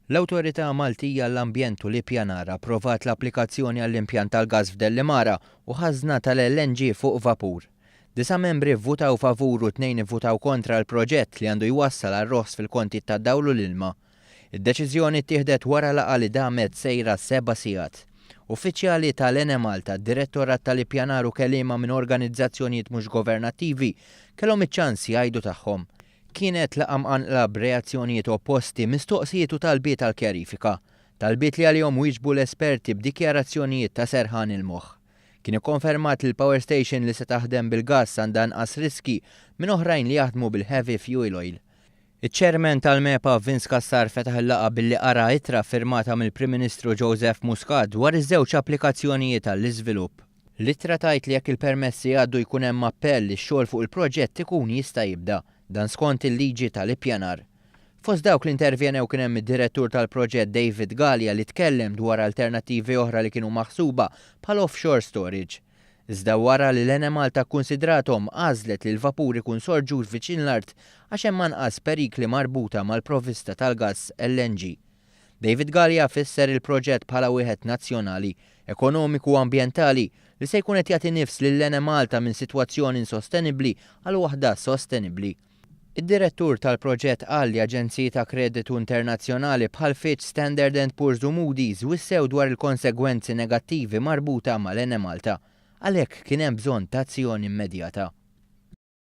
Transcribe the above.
L-Awtorità Maltija għall-Ambjent u l-Ippjanar approvat l-applikazzjoni għall-impjant tal-gass f'Dellimara u ħażna tal-LNG fuq vapur. Disa' membri vvutaw favur u tnejn ivvutaw kontra l-proġett li għandu jwassal għal roħs fil-kontijiet tad-dawl u l-ilma. Id-deċiżjoni ttieħdet wara laqgħa li damet sejra seba' sigħat. Uffiċjali tal-Enemalta, d-Direttorat tal-Ippjanar u kelliema minn organizzazzjonijiet mhux governattivi kellhom iċ-ċans jgħidu tagħhom. Kienet laqgħa mqanqla b'reazzjonijiet opposti, mistoqsijiet u talbiet għal kjarifika. Talbiet li għalihom wieġbu l-esperti b'dikjarazzjonijiet ta' serħan il-moħħ. Kien ikkonfermat li l-power station li se taħdem bil-gass għandha anqas riskji minn oħrajn li jaħdmu bil-heavy fuel oil. Iċ-Chairman tal-MEPA Vince Cassar fetaħ il-laqgħa billi qara ittra ffirmata mill-Prim Ministru Joseph Muscat dwar iż-żewġ applikazzjonijiet għall-iżvilupp. L-ittra tgħid li jekk il-permessi jgħaddu jkun hemm appell li x-xogħol fuq il-proġett ikun jista' jibda. Dan skont il-liġi tal-ippjanar. Fost dawk li intervjenew kien hemm id-direttur tal-proġett David Galea li tkellem dwar alternattivi oħra li kienu maħsuba bħal offshore storage. Iżda wara li l-Enemalta kkunsidrathom għażlet li l-vapur ikun sorġut viċin l-art għax hemm anqas perikli marbuta mal-provvista tal-gass LNG. David Galea fisser il-proġett bħala wieħed nazzjonali, ekonomiku u ambjentali li se jkun qed jagħti nifs lill-Enemalta minn sitwazzjoni insostenibbli għal waħda sostenibbli. Id-direttur tal-proġett qal li aġenziji ta' kreditu internazzjonali bħal Fitch, Standard and Poor's u Moody's wissew dwar il-konsegwenzi negattivi marbuta mal-Enemalta. Għalhekk kien hemm bżonn ta' azzjoni immedjata.